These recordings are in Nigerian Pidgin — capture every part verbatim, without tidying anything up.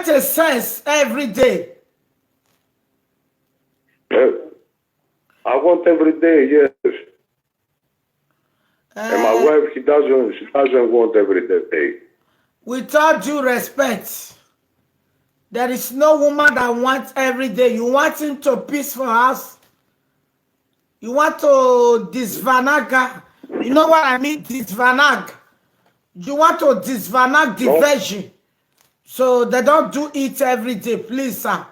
a sense every day. Eh, I want every day, yes. And my Uh, wife, she doesn't, she doesn't want every day. with all due respect, there is no woman that wants every day. You want him to piss for us. You want to disvanag her. You know what I mean? Disvanag. You want to disvanag the No. virgin. So they don't do it every day, please, sir.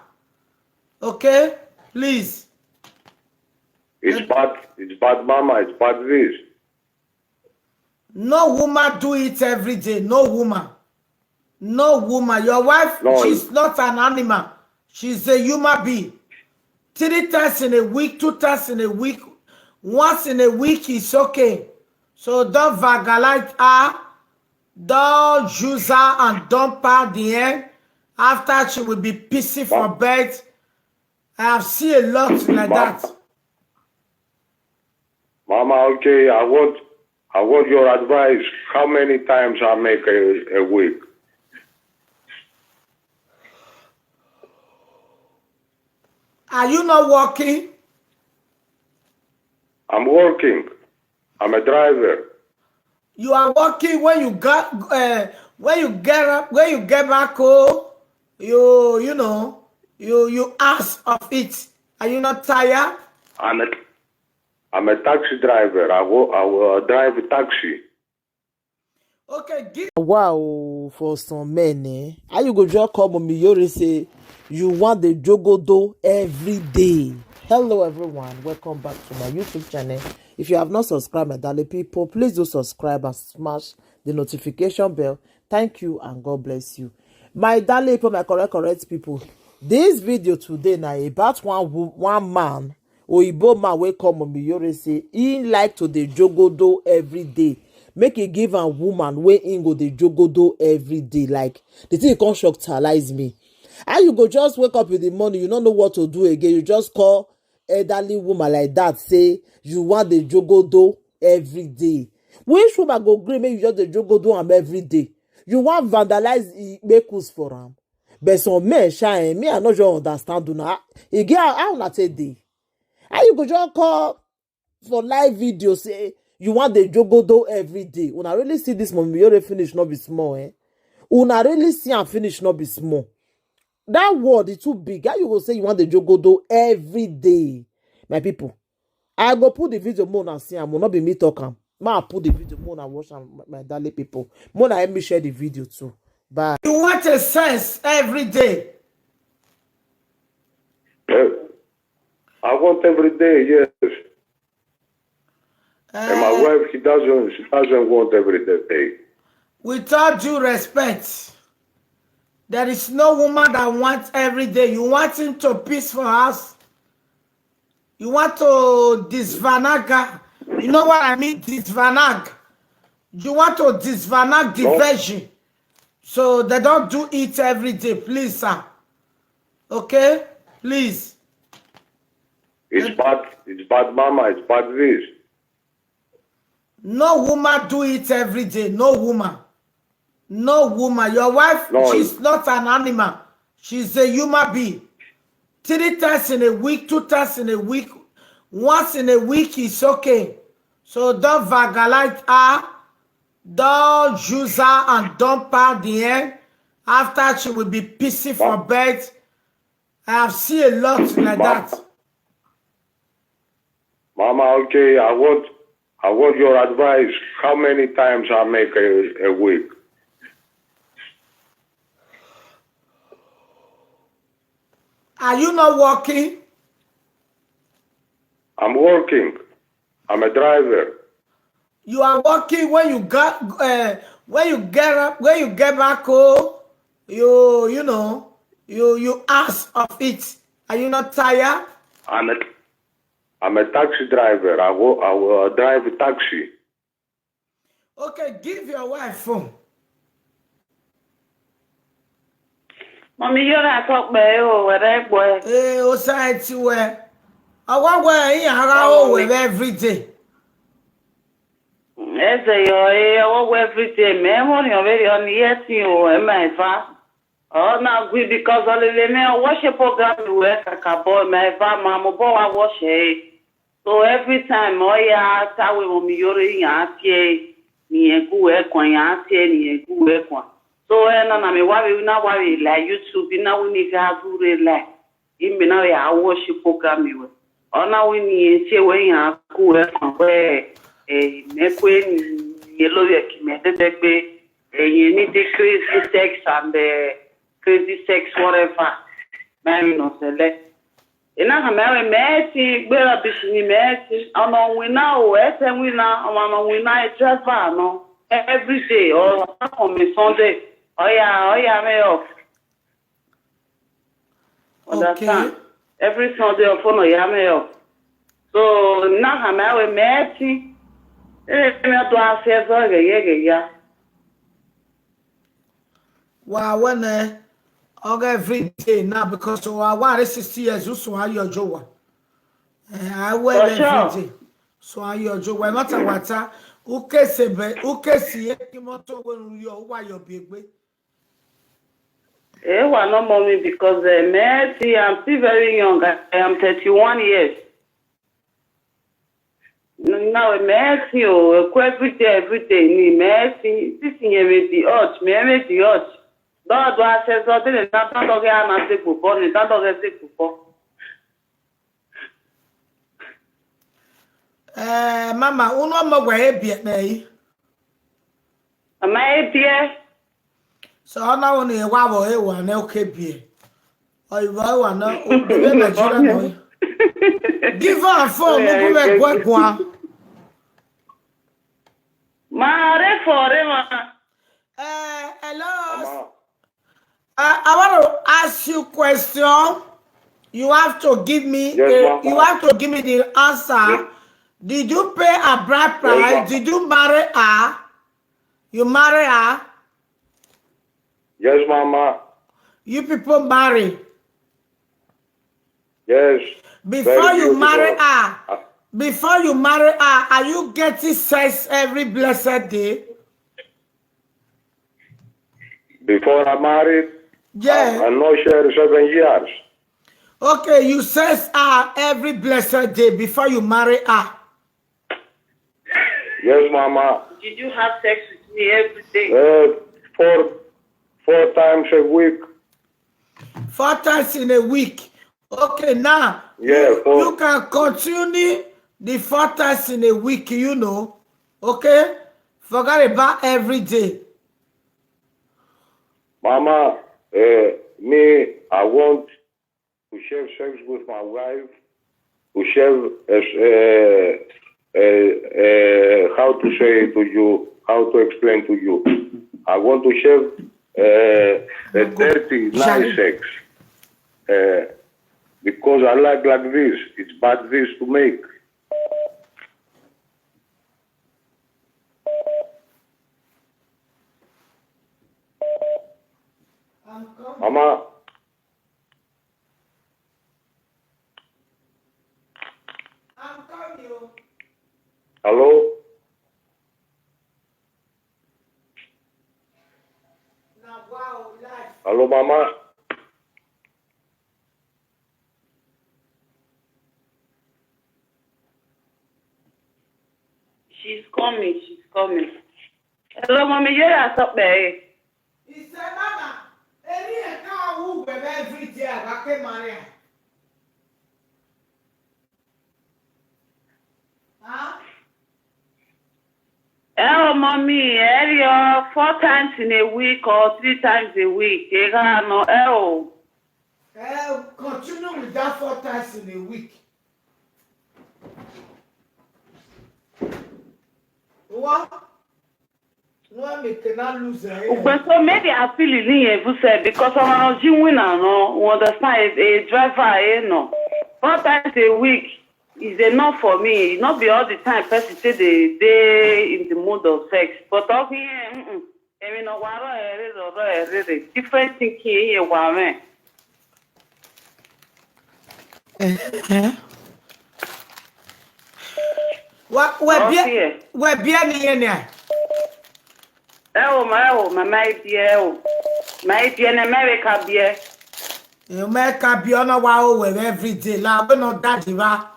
Okay? Please. It's bad. It's bad, mama. It's bad, this. No woman do it every day. No woman. No woman. Your wife, No. She's not an animal. She's a human being. Three times in a week, two times in a week, once in a week is okay. So don't vagalite her, don't use her and dump her at the end. After she will be pissing for bed. I have seen a lot like Ma- that. Mama, okay, I want, I want your advice. How many times I make a, a week? Are you not working? I'm working. I'm a driver. You are working when you got uh, when you get up, when you get back home, you you know you you ask of it. Are you not tired? I'm a, I'm a taxi driver. I wo- I wo- drive a taxi. Okay, give Wow, for some men, eh? How you go just call Mommy Yore say you want the jogodo every day? Hello, everyone. Welcome back to my YouTube channel. If you have not subscribed, my darling people, please do subscribe and smash the notification bell. Thank you and God bless you. My darling people, my correct, correct people, this video today now about one wo- one man, Oyibo man wey come Mommy Yore say he like to dey jogodo every day. Make he give am woman wey he go dey jogodo every day. Like the thing come shock talize me. How you go just wake up in the morning, you don't know what to do again. You just call elderly woman like that, say you want the jogodo every day. Which woman go gree make you just the jogodo am every day? You want vandalize Ikpekus for am? But some men shine. Me, I not just understand una. Again, how una take dey? How you go just call for live video say you want the jogodo every day? Una really see this Mommy Yore finish not be small, eh? Una really see and finish not be small. That word is too big. How you go say you want the jogodo every day? My people, I go put the video more and see am. Will not be me talk am. Ma put the video more and watch am, my, my darling people. More and help me share the video too. Bye. You want a sense every day. Eh, I want every day, yes. And my Uh, wife, she doesn't, she doesn't want every day. With all due respect, there is no woman that wants every day. You want him to piss for us. You want to disvanag her. You know what I mean? Disvanag. You want to disvanag the No. virgin. So they don't do it every day, please, sir. Okay? Please. It's bad. It's bad, mama. It's bad, this. No woman do it every day. No woman. No woman. Your wife, No. She's not an animal. She's a human being. Three times in a week, two times in a week, once in a week is okay. So don't vagalite her, don't use her and dump her at the end. After she will be pissing for bed. I have seen a lot like that. Mama, okay, I want, I want your advice. How many times I make a, a week? Are you not working? I'm working. I'm a driver. You are working when you got uh, when you get up, when you get back home, you you know you you ask of it. Are you not tired? I'm a, I'm a taxi driver. I wo- I wo- drive a taxi. Okay, give your wife phone. Mami Yora talk by you, where I boy. Ee, osaeti we. Awa we ihe agha o we every day. Eze yo, eh, I work every day. Me, money already on the yes, you, eh, my fa. Oh, na good because olele me watch a program where kakabo my va mamu bo wa watch eh. So every time oh yeah, tawe mo mi yore yan tie ni eku e kon yan tie ni eku e kon. So eh na na me wa we na wa we like YouTube na we ni ga gure like. Imi na ya watch program we. Ona we ni tie we yan ku e kon we. Eh me kwe ni ye lo ye ki me de de pe. Eh ye ni the crazy sex and the crazy sex whatever. Me mi no sele. Ina ka me we me ti gbe rubbish ni me ti. Ona we na o e te we na, ona we na e driver no. Every day or on me Sunday. Oh yeah, oh yeah, me off. Understand? Okay. Every Sunday of honor ya me up. So now I'm out with Matty. Eh, me do I say so yeah yeah yeah. Wa wene oga every day now because wa wa sixty years usu ayo jowa. Eh, I wear For sure. Every day. So ayo jowa mata wata. Uke sebe, uke siye kimoto wenu yo wa yo bigbe. Eh, wa no mommy because uh, Matty, I'm still very young. I am thirty-one years. Now Matty, oh, every day, every day, ni Matty. This thing here may be hot, me may be hot. Don't do I say so. Then that don't get an answer for born. That don't get sick for. Eh, mama, uno mo gwa ebie na yi. Am I here? So ona uno e wa bo e wa na oke bie. O iwa wa na o be na jira no. Give her a phone, Yeah, no go yeah, gwa gwa. Ma re for re ma. Eh, hello. Mama, I, I want to ask you question. You have to give me. Yes, A, ma'am. You have to give me the answer. Yes. Did you pay a bride Yes, ma'am. price? Did you marry her? You marry her? Yes, Mama. You people marry. Yes. Before Very you marry beautiful. Her, before you marry her, are you getting sex every blessed day? Before I married, Yeah. I, I know her seven years. Okay, you sex her every blessed day before you marry her. Yes, Mama. Did you have sex with me every day? Uh, four, four times a week. Four times in a week. Okay, now Yeah, you, four. You can continue the four times in a week, you know. Okay? Forget about every day. Mama, uh, me, I want to share sex with my wife, to share, uh, uh, uh, uh, how to say to you, how to explain to you. I want to share uh, a dirty, nice sex. Uh, because I like like this. It's bad this to make. I'm coming. Mama, I'm coming. Hello? Now, wow, life. Hello, Mama? She's coming, she's coming. Hello, mommy, you are up there. He said, Mama, any account who will every day I can marry. Huh? Oh, mommy, eh, four times in a week or three times a week. Eh, no, eh, oh. Uh, continue with that four times in a week. What? No, I cannot lose her. But so maybe I feel it in you say because I'm a gym winner, no, we understand a, a driver, eh, no. Four times a week is enough for me. Not be all the time person say they they in the mood of sex. But talking, eh, mm-mm. I mean, no, why don't I read or I read it? Different thinking, eh, why, man? Eh, eh. Wa, wa Oh, bia, fear. Wa bia ni yene. Eo, ma eo, ma mai bie eo. Mai bie ne mere ka bie. You make a be on a wow with every day. La, we no daddy va.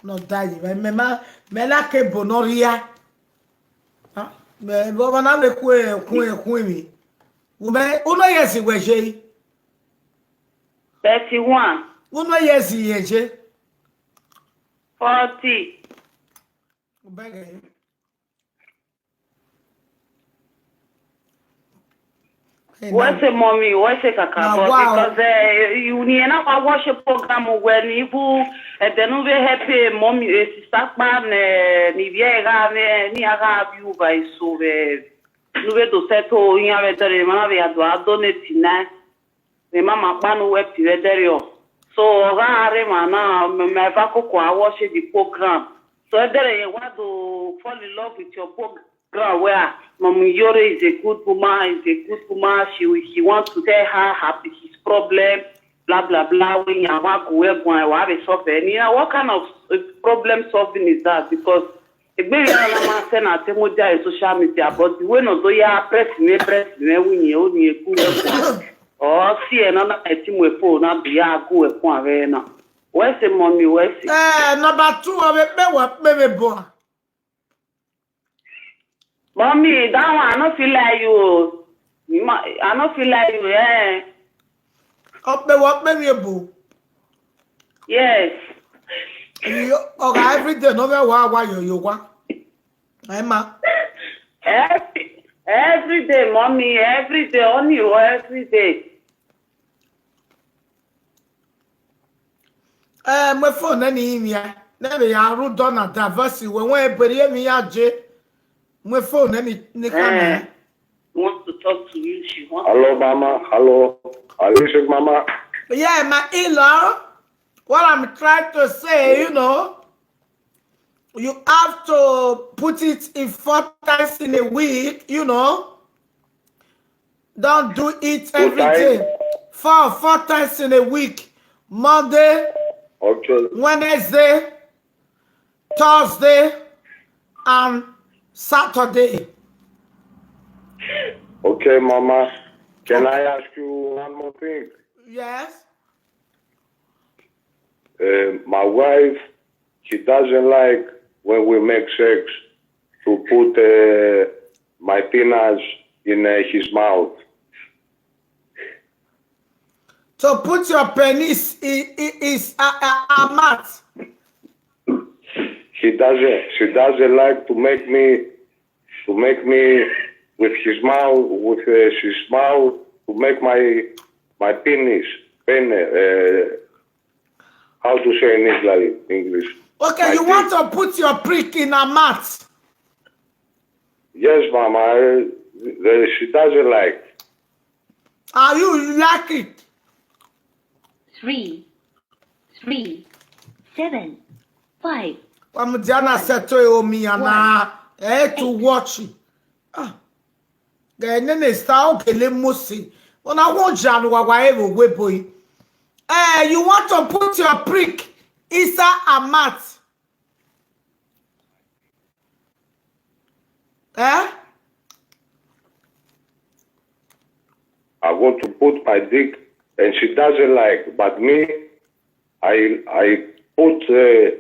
No daddy va. Me ma, me la ke bonoria. Ha? Me bo na le kwe kwe kwe mi. Ume, uno yesi weje. Thirty-one. Uno yesi yeje. Forty. Ubege. What's a mommy? What's a kakabo? Because uh, you need not watch a program when you and then we happy mommy is stuck man ni viega ni aga view by so we no we do settle in our very man we are do donate tonight. The mama kpanu we pire derio. So oga are mana me me va ko kwa watch the program. So there you want to fall in love with your program where Mom Yore is a good woman, is a good woman. She will- she wants to tell her happy his problem, blah blah blah. When you want go where go and what is solve any what kind of uh, problem solving is that? Because Egbe ya na ma se na te mo ja social media, but the way no do ya press me press me we ni o ni eku le kwa. O si e na na e ti mo e phone na bi ya go e kwa ve na. We se mommy we se. Eh, number two, I will pay what baby boy. Mommy, that one I no feel like you. Ma- I no feel like you. Eh. Up the what baby boy. Yes. You, okay, every day, no matter what, what you, you want. Emma. Every every day, mommy, every day, only you every day. Eh, my phone, any in here. Never ya, Rudona, diversity, when we put him here, J. My phone, any, Nick, Eh. Want to talk to you. She wants Hello, Mama. Hello. Are you sick, Mama? Yeah, my in-law. What I'm trying to say, you know, you have to put it in four times in a week, you know. Don't do it every time? Day. Four, four times in a week. Monday, Okay. Wednesday, Thursday, and Saturday. Okay, Mama. Can I ask you one more thing? Yes. Uh, my wife, she doesn't like when we make sex to put uh, my penis in uh, his mouth. So put your penis in, in, is a, a, a mat. She doesn't. She doesn't like to make me to make me with his mouth with uh, his mouth to make my my penis pene. Uh, how to say in English? English. Okay, My you dick. Want to put your prick in a mat. Yes, Mama. Uh, the, she doesn't like. Are you like it? Three, three, seven, five. Pamudiana seto eomi ana eh to watch it. Ah. Ga nene sta o kele mosi. Ona wo janu wa wa evo we boy. Eh, you want to put your prick inside a mat? Eh? I want to put my dick, and she doesn't like. But me, I I put uh,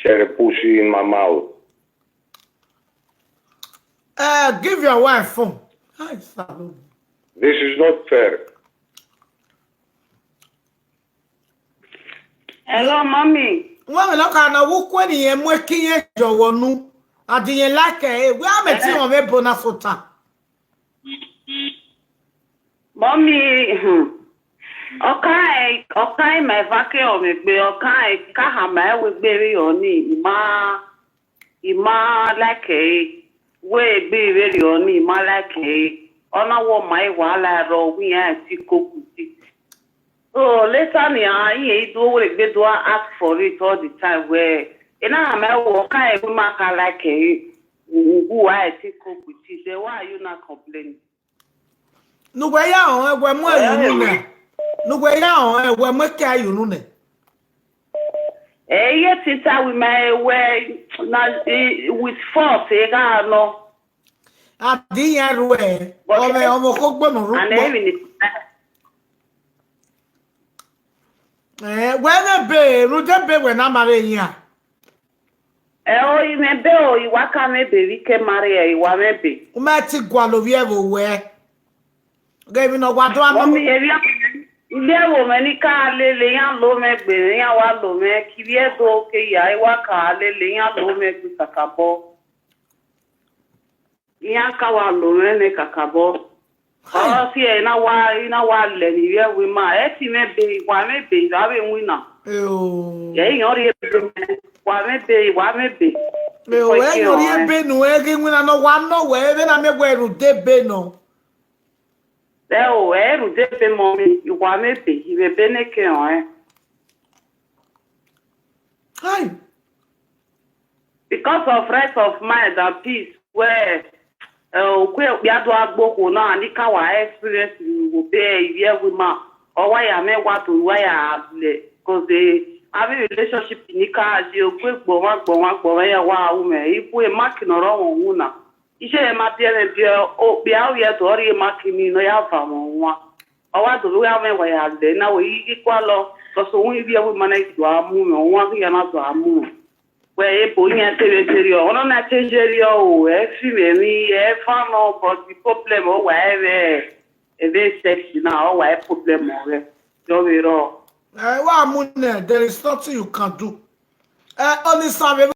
her pussy in my mouth. Uh, give your wife phone. Hi, Salome. This is not fair. Hello, mommy. Nwa mi loka na wo kwe ni ye mwe ki ye jowo nu. Adi ye like e. We ame ti won me bona sota. Mommy, hmm. Okai, okai my vake o me gbe okai ka ha my we gbe ri oni ima ima like e we gbe ri oni ima like e ona wo my wa la ro wi a ti ko ku ti. So later ni a yin e do we gbe do ask for it all the time we ina ha my wo kai we ma ka like e who I ti ko ku ti say why are you not complaining? Nugwe ya on egwe mu ayunu ne. Nugwe ya on egwe mu ke ayunu ne. Eye tita we my we na eh, with force e ga no. Adi ya rue. But Ome eh, omo ko gbonu and rupo. Even if Eh, wene be, rude be we na mare ya. eh, oh, you may be, oh, you waka me be, we can marry, eh, you want me be. Ume ti gwa lo vie vo we. Ge mi no gwa do Wọ́n ano. mi ebi ilé ẹ̀wò mi ní ká lélẹ̀ yá ló mẹ́gbẹ̀ẹ́ yá wá ló mẹ́ kí bí ẹ tó ké yá ẹ wá ká lélẹ̀ yá ló mẹ́gbẹ̀ẹ́ kàkà bọ́. Yá ká wá ló mẹ́ ní kàkà bọ́. Ọ̀rọ̀ sí ẹ̀ iná wá iná wá lẹ̀ ní ìwé ẹ̀wé máa ẹ̀ ti mẹ́ bẹ ìwà mẹ́ bẹ ìwà mẹ́ wí nà. Yo. Yẹ ìyàn rí ebe mẹ́ ìwà mẹ́ bẹ ìwà mẹ́ bẹ. Yo, e no ri ebe no, e ge wina no wa no we, ebe na me we rude be no. Ẹ ò ẹ rù dé pé mọ mi ìwà mẹ́ bẹ ìwé bẹ́ ní kẹhàn ẹ. Hi. Because of rest of mind and peace, where okwe okpiado agboko na anika wa experience wo be iye we ma owa ya me wa to wa ya le because the having relationship nika je okwe gbo wa gbo wa gbo wa ya wa u me ibu e mark no ro won wu na ise e ma bi e bi okpia u ye to ori e mark ni no ya va mo wa owa do wa me wa ya le na we yi kwa lo so so wi bi e we ma na do amu me wa ya na do amu we ebo ihe tebeteri ọ ọnụ na-echejeri ọ o efi memi efa nọ but the problem ọ wa ebe ebe sexy na ọ wa problem ọ rẹ jọwere ọ. Eh, wa mu ne, there is nothing you can do. Eh, only serve